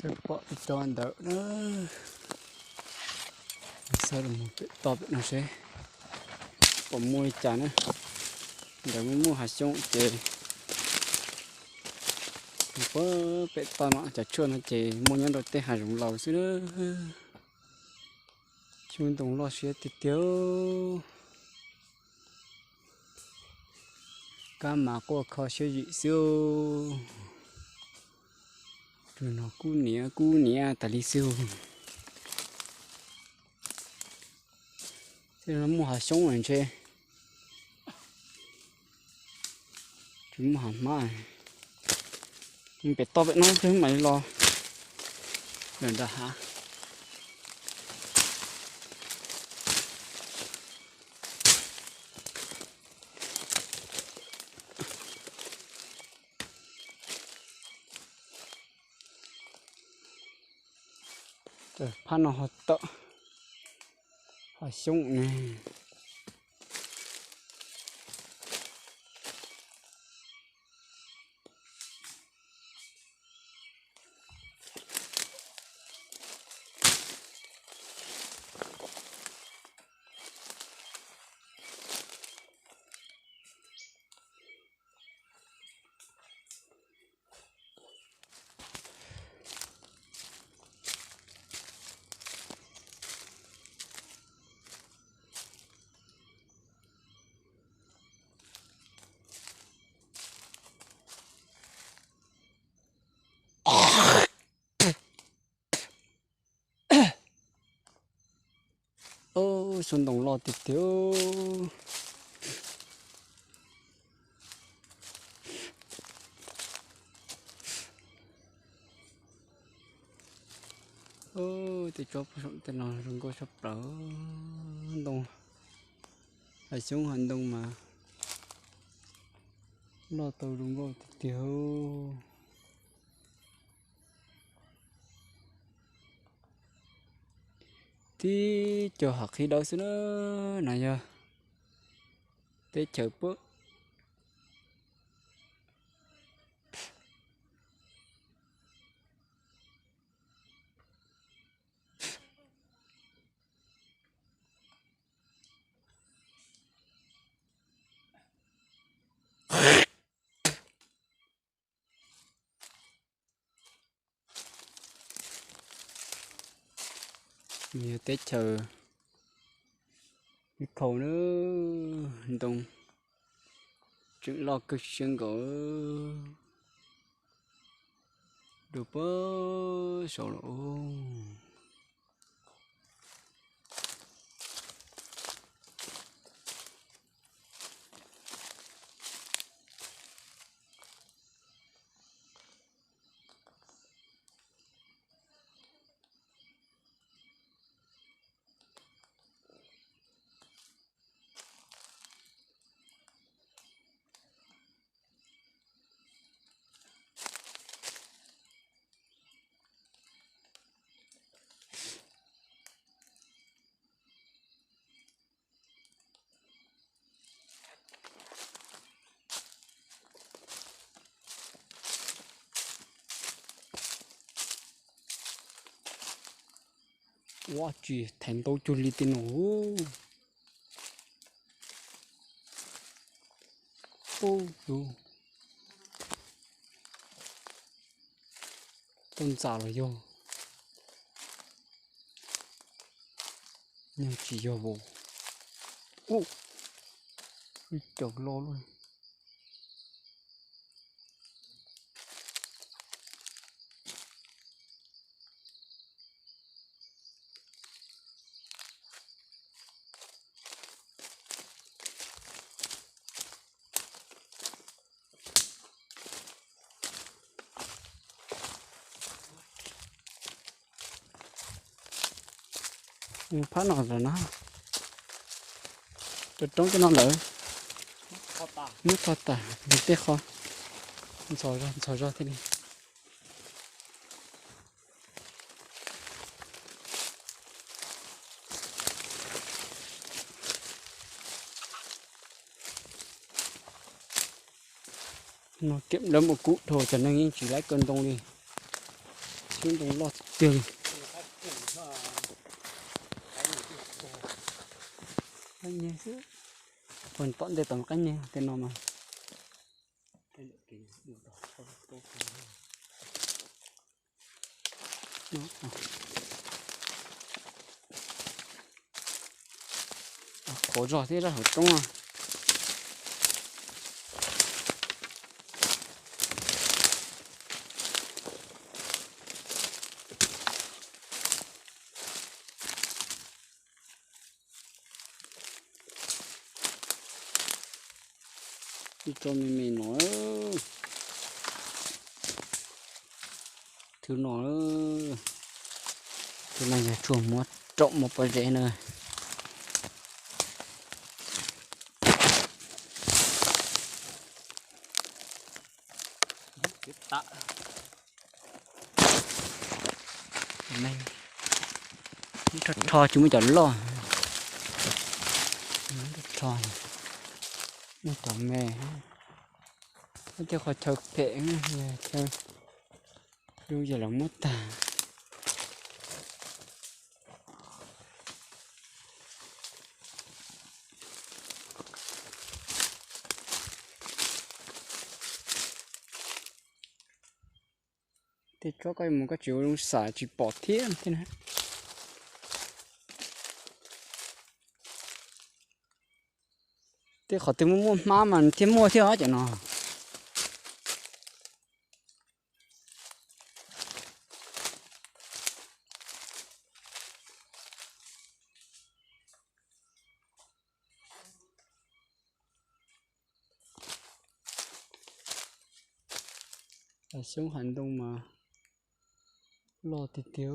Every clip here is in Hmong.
Pom tib co ntawd na. Xauj los mus pem toj pem no seb puas muaj li cas na. Ntawd muaj muaj hav xyoob ces puag pem toj no cov tshuaj no ces muaj nyob rau tej hav zoov laus xwb na. Xyoob ntoo loj siab tiag tiag. Kab mas quaj kho siab zim xwb. Tus no kub niam kub niam tas li xwb. Tej no muaj hav xyoob ntshe. Tsis muaj hav hmab. Pem toj pem no xwb mam li los lawm nram hav. Phab no ho tawm hav xyoob ne. Xyoob ntoo loj tiag tiag. Tej tsob puag saum tej no zoo nkauj tshaj plaws. Ntoo, hav xyoob hav ntoo mas loj tau zoo nkauj tiag tiag. Tib co hav qhib dawb xwb na. No yog teb chaws puab. Yog teb chaws ib khau na, ntoo tseem loj kawg siab nkaus. Dua puag saud los. Ua tsis thaiv ntau cuag li tej no. Ub, yus tuaj ntxas los yog, yog tsis yog vauv. Ub, ib co loj luaj. Phab no lawm na, roob roob tej no lawm. Muab tho tas, tej qho ntxhov zog ntxhov zog thiab li. No kiam lawv mus kub dhau cov neeg yeej tsis laib kaw ntoo li. Lub ntoo loj tiag tiag li. Qaib nyeg xwb. Pog tom ntej tom qaib nyeg tej no mas. Qhov zog thiab zaj hauv roob. Ib tsob me me no, thwv no, thwv no yog tshuaj muab raum muab pob zeb na. Rho rho tsis muaj cov loj, rho muaj cov me, muaj tej qhov chaw phem, chaw zoo ces lawv muab tag. Tej tsob koj mus koj tsis ua zoo xav tsis pom thiab thiab na. Tej qhov twg muaj muaj hmab mas thiaj muaj thiab os cov no. Xyoob hav ntoo mas loj tiag tiag.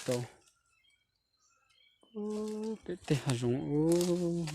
Rau pem tej hav zoov.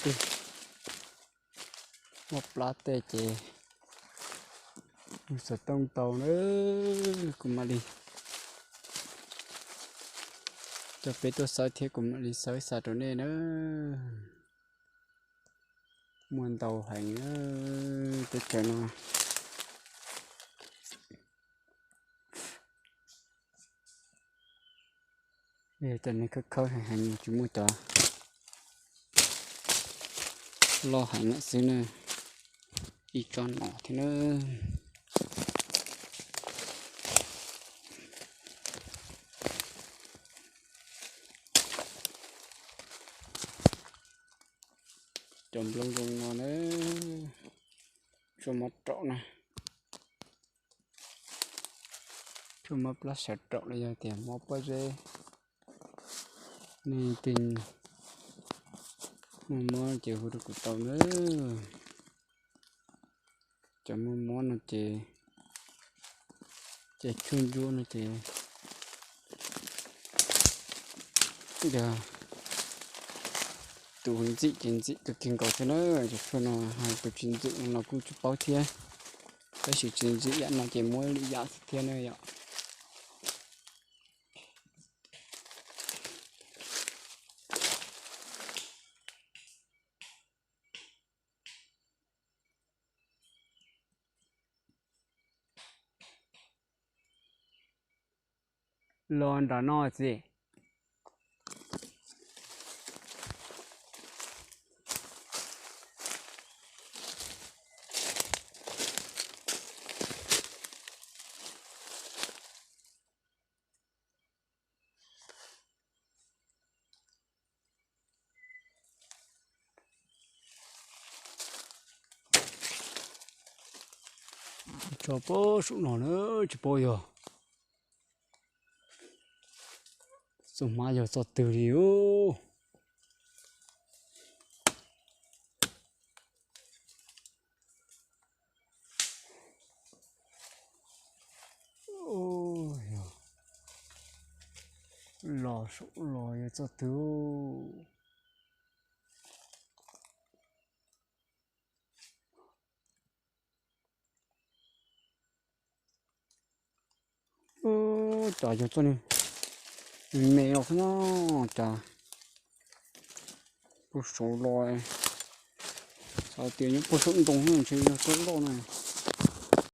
Tus muaj plab tej ces mus xov tooj tau na, kuv mam li coj peb tuaj xawb thiab kuv mam li xawb xa rau nej na. Muaj ntau heev teb chaws no. Cov no khawb khawb heev heev, tsis muaj cov loj heev lawm xwb na. Ib tsob no thiab na. Cov nplooj zoo no na, tshuaj mob raum na, tshuaj mob plab sawv raum los yog tias mob pob zeb, nej tej muaj mob ces hu rau kuv tau na. Cov muaj mob no ces, ces tshuaj ntsuab no ces yog tus ntxim ces ntxim kawg kiag nkaus thiab na. Cov tshuaj no hais tus tsis ntxim no los kuj tsis paub thiab, tab sis tsis ntxim yam no ces muab lwm yam thiab na yom. Los nram no txiv. Tso puag saum no na, tsis paub yog txoj hmab yog txoj twg li os. Los saum los yog txoj twg? Cas yog txoj me me los xwb no, cas puag saud los, xav tias nyob puag saum ntoo no ntshe yog txoj loj na.